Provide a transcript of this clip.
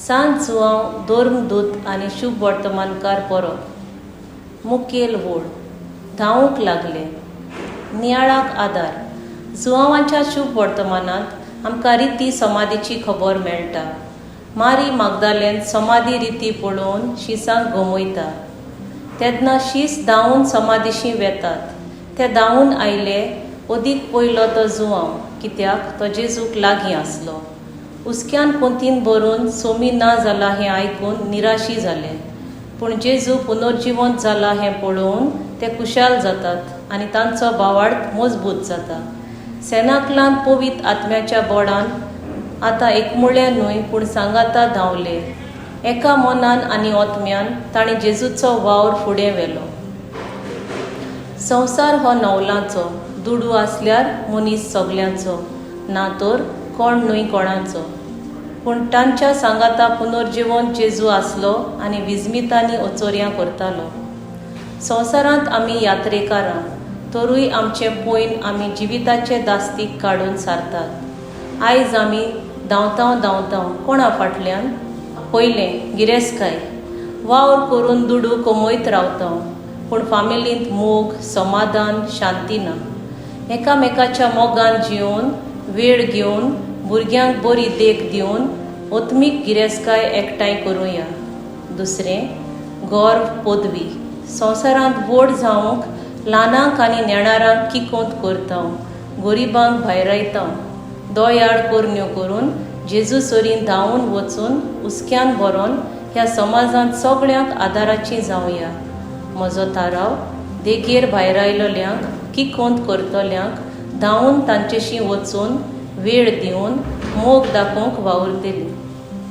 सांत जुआंव धर्मदूत आनी शुभवर्तमानकार परब. मुखेल वोड धांवूंक लागले. नियाळाक आदार. जुआंवाच्या शुभवर्तमानांत आमकां रिती समाधीची खबर मेळटा. मारी मागदालेन समाधी रिती पळोवन शिसांक गमयता तेन्ना शीस धांवून समाधीशी वेतात. ते धांवून आयले, अदीक पयलो तो जुआंव, कित्याक तो जेजूक लागीं आसलो. हुस्क्यान पोंतीन भरून सोमी ना जाला हें आयकून निराशी जाले. पूण जेजू पुनर्जिवंत जाला हें पळोवन ते खुशाल जातात आनी तांचो भावार्थ मजबूत जाता. सेनाकलांत पवित्र आत्म्याच्या बोडान आतां एकमुळे न्हय पूण सांगाता धांवले. एका मनान आनी ओतम्यान तांणी जेजूचो वावर फुडें व्हेलो. संवसार हो नवलांचो. दुडू आसल्यार मनीस सगल्यांचो, ना तर कोण न्हय कोणाचो. पूण तांच्या सांगाता पुनर्जिवंत जेजू आसलो आनी विजमितांनी अचोर्यां करतालो. संवसारांत आमी यात्रेकारां तरूय आमचें पयन आमी जिविताचे दास्तीक काडून सारतात. आयज आमी धांवताव धांवताव कोणा फाटल्यान? पयलें गिरेस्तकाय. वावर करून दुडू कमयत रावताव, पूण फामिलींत मोग, समाधान, शांती ना. एकामेकाच्या मोगान जियोवन, वेळ घेवन, भुरग्यांक बरी देख दिवन आत्मीक गिरेस्तकाय एकठांय करुया. दुसरें, गर्व, पदवी. संवसारांत व्हड जावंक ल्हानांक आनी नेणारांक किकोंत करताव, गरिबांक भायरायताव. दोयाळ करण्यो करून जेजू सरीं धांवून वचून हुस्क्यान भरोन ह्या समाजांत सगळ्यांक आदाराची जावया. म्हजो थाराव, देगेर भायरायलोल्यांक, किकोंत करतल्यांक धांवून तांचेशी वचून वेळ दिवन मोग दाखोवंक वावुरतली.